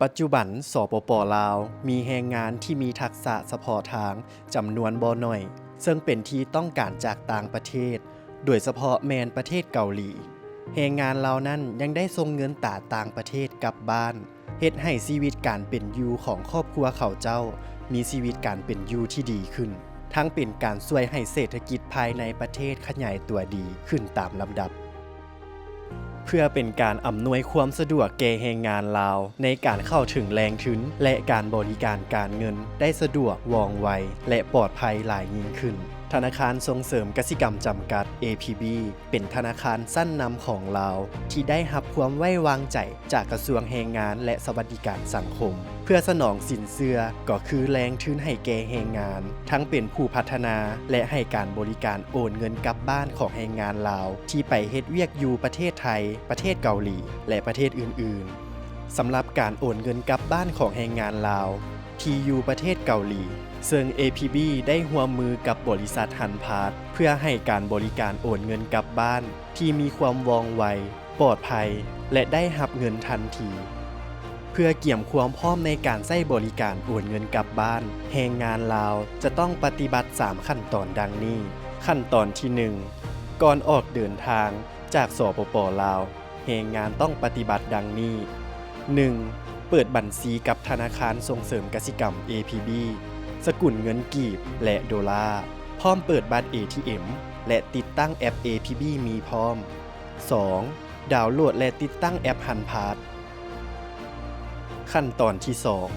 ປັດຈຸບັນ ສປປ ລາວ ມີແຮງງານທີ່ມີທັກສະສະເພາະທາງຈຳນວນບໍ່ໜ້ອຍ ເຊິ່ງເປັນທີ່ຕ້ອງການຈາກຕ່າງປະເທດ, ໂດຍສະເພາະແມ່ນປະເທດເກົາຫຼີ. ແຮງງານເຫຼົ່ານັ້ນຍັງໄດ້ສົ່ງເງິນຕາຕ່າງປະເທດກັບບ້ານ, ເຮັດໃຫ້ຊີວິດການເປັນຢູ່ຂອງຄອບຄົວເຂົາເຈົ້າມີຊີວິດການເປັນຢູ່ທີ່ດີຂຶ້ນ, ທັງເປັນການຊ່ວຍໃຫ້ເສດຖະກິດພາຍໃນປະເທດຂະຫຍາຍຕົວດີຂຶ້ນຕາມລຳດັບ. ເພື່ອເປັນການອຳນວຍຄວາມສະດວກແກ່ແຮງງານລາວໃນການເຂົ້າເຖິງແຫຼ່ງທຶນ ແລະ ການບໍລິການການເງິນໄດ້ສະດວກ, ວ່ອງໄວ ແລະ ປອດໄພຫຼາຍຍິ່ງຂຶ້ນ, ທະນາຄານສົ່ງເສີມກະສິກຳຈຳກັດ ເອ ພີ ບີ ເປັນທະນາຄານຊັ້ນນຳຂອງລາວທີ່ໄດ້ຮັບຄວາມໄວ້ວາງໃຈຈາກກະຊວງແຮງງານ ແລະ ສະຫວັດດີການສັງຄົມ ເພື່ອສະໜອງສິນເຊື່ອ ກໍຄືແຫຼ່ງທຶນໃຫ້ແກ່ແຮງງານ, ທັງເປັນຜູ້ພັດທະນາ ແລະ ໃຫ້ການບໍລິການໂອນເງິນກັບບ້ານຂອງແຮງງານລາວທີ່ໄປເຮັດວຽກຢູ່ປະເທດໄທ, ປະເທດເກົາຫຼີ ແລະ ປະເທດອື່ນໆ. ສຳລັບການໂອນເງິນກັບບ້ານຂອງແຮງງານລາວທີ່ຢູ່ປະເທດເກົາຫຼີ, ເຊິ່ງ ເອ ພີ ບີ ໄດ້ຮ່ວມມືກັບບໍລິສັດ Hanpath ເພື່ອໃຫ້ການບໍລິການໂອນເງິນກັບບ້ານທີ່ມີຄວາມວ່ອງໄວ, ປອດໄພ ແລະ ໄດ້ຮັບເງິນທັນທີ. ເພື່ອກຽມຄວາມພ້ອມໃນການໃຊ້ບໍລິການໂອນເງິນກັບບ້ານ, ແຮງງານລາວຈະຕ້ອງປະຕິບັດສາມຂັ້ນຕອນດັ່ງນີ້. ຂັ້ນຕອນທີໜຶ່ງ, ກ່ອນອອກເດີນທາງຈາກ ສປປ ລາວ, ແຮງງານຕ້ອງປະຕິບັດດັ່ງນີ້: ໜຶ່ງ ເປີດບັນຊີກັບທະນາຄານສົ່ງເສີມກະສິກຳ ເອ ພີ ບີ ສະກຸນເງິນກີບ ແລະ ໂດລາ, ພ້ອມເປີດບັດ ເອ ທີ ເອັມ ແລະ ຕິດຕັ້ງແອັບ ເອ ພີ ບີ ມີພ້ອມ. ສອງ ດາວໂຫຼດ ແລະ ຕິດຕັ້ງແອັບ Hanpath. ຂັ້ນຕອນທີສອງ,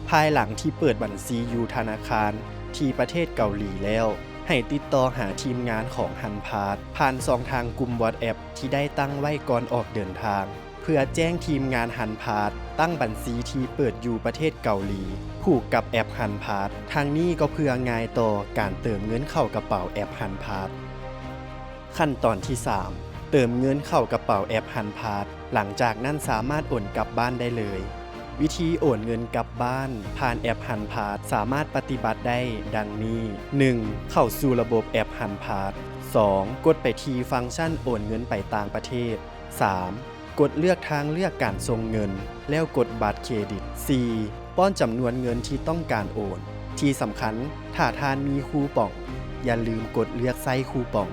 ພາຍຫຼັງທີ່ເປີດບັນຊີຢູ່ທະນາຄານທີ່ປະເທດເກົາຫຼີແລ້ວ, ໃຫ້ຕິດຕໍ່ຫາທີມງານຂອງ Hanpath ຜ່ານຊ່ອງທາງກຸ່ມ WhatsApp ທີ່ໄດ້ຕັ້ງໄວ້ກ່ອນອອກເດີນທາງ, ເພື່ອແຈ້ງທີມງານ Hanpath ຕັ້ງບັນຊີທີ່ເປີດຢູ່ປະເທດເກົາຫຼີ ຜູກກັບແອັບ Hanpath. ທາງນີ້ກໍເພື່ອງ່າຍຕໍ່ການເຕີມເງິນເຂົ້າກະເປົາແອັບ Hanpath. ຂັ້ນຕອນທີສາມ, ເຕີມເງິນເຂົ້າກະເປົາແອັບ Hanpath, ຫຼັງຈາກນັ້ນສາມາດໂອນກັບບ້ານໄດ້ເລີຍ. ວິທີໂອນເງິນກັບບ້ານຜ່ານແອັບ Hanpath ສາມາດປະຕິບັດໄດ້ດັ່ງນີ້: ໜຶ່ງ ເຂົ້າສູ່ລະບົບແອັບ Hanpath. ສອງ ກົດໄປທີ່ຟັງຊັນໂອນເງິນໄປຕ່າງປະເທດ. ສາມ ກົດເລືອກທາງເລືອກການສົ່ງເງິນ ແລ້ວກົດບັດເຄຣດິດ. ສີ່ ປ້ອນຈຳນວນເງິນທີ່ຕ້ອງການໂອນ. ທີ່ສຳຄັນ, ຖ້າທ່ານມີຄູປອງ, ຢ່າລືມກົດເລືອກໃຊ້ຄູປອງ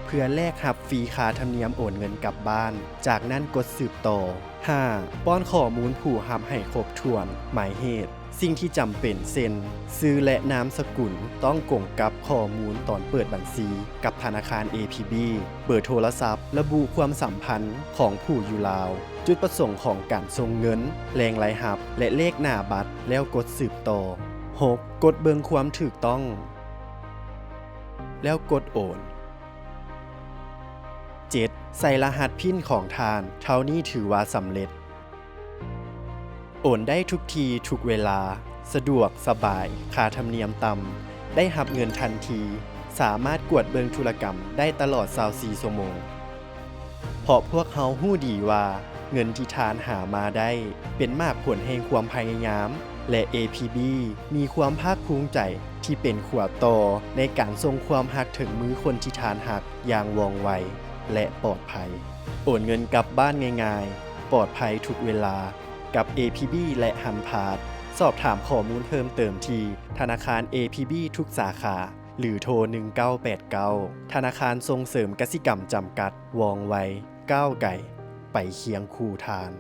ເພື່ອແລກຮັບຟຣີຄ່າທຳນຽມໂອນເງິນກັບບ້ານ, ຈາກນັ້ນກົດສືບຕໍ່. ຫ້າ ປ້ອນຂໍ້ມູນຜູ້ຮັບໃຫ້ຄົບຖ້ວນ, ໝາຍເຫດ, ສິ່ງທີ່ຈຳເປັນ ເຊັ່ນ ຊື່ ແລະ ນາມສະກຸນ ຕ້ອງກົງກັບຂໍ້ມູນຕອນເປີດບັນຊີກັບທະນາຄານ ເອ ພີ ບີ, ເບີໂທລະສັບ, ລະບຸຄວາມສຳພັນຂອງຜູ້ຢູ່ລາວ, ຈຸດປະສົງຂອງການສົ່ງເງິນ, ແຫຼ່ງລາຍຮັບ ແລະ ເລກໜ້າບັດ, ແລ້ວກົດສືບຕໍ່. ຫົກ ກົດເບິ່ງຄວາມຖືກຕ້ອງ ແລ້ວກົດໂອນ. ເຈັດ ໃສ່ລະຫັດພິນຂອງທ່ານ, ເທົ່ານີ້ຖືວ່າສຳເລັດ. ໂອນໄດ້ທຸກທີ່ທຸກເວລາ, ສະດວກສະບາຍ, ຄ່າທຳນຽມຕ່ຳ, ໄດ້ຮັບເງິນທັນທີ, ສາມາດກວດເບິ່ງທຸລະກຳໄດ້ຕະຫຼອດຊາວສີ່ຊົ່ວໂມງ. ເພາະພວກເຮົາຮູ້ດີວ່າເງິນທີ່ທ່ານຫາມາໄດ້ເປັນໝາກຜົນແຫ່ງຄວາມພະຍາຍາມ ແລະ ເອ ພີ ບີ ມີຄວາມພາກພູມໃຈທີ່ເປັນຂົວຕໍ່ໃນການສົ່ງຄວາມຮັກເຖິງມືຄົນທີ່ທ່ານຮັກຢ່າງວ່ອງໄວ ແລະ ປອດໄພ. ໂອນເງິນກັບບ້ານງ່າຍໆ, ປອດໄພທຸກເວລາ ກັບ ເອ ພີ ບີ ແລະ Hanpath. ສອບຖາມຂໍ້ມູນເພີ່ມເຕີມທີ່ທະນາຄານ ເອ ພີ ບີ ທຸກສາຂາ ຫຼື ໂທ ໜຶ່ງເກົ້າແປດເກົ້າ. ທະນາຄານສົ່ງເສີມກະສິກຳຈຳກັດ, ວ່ອງໄວ, ກ້າວໄກ, ໄປຄຽງຄູ່ທ່ານ.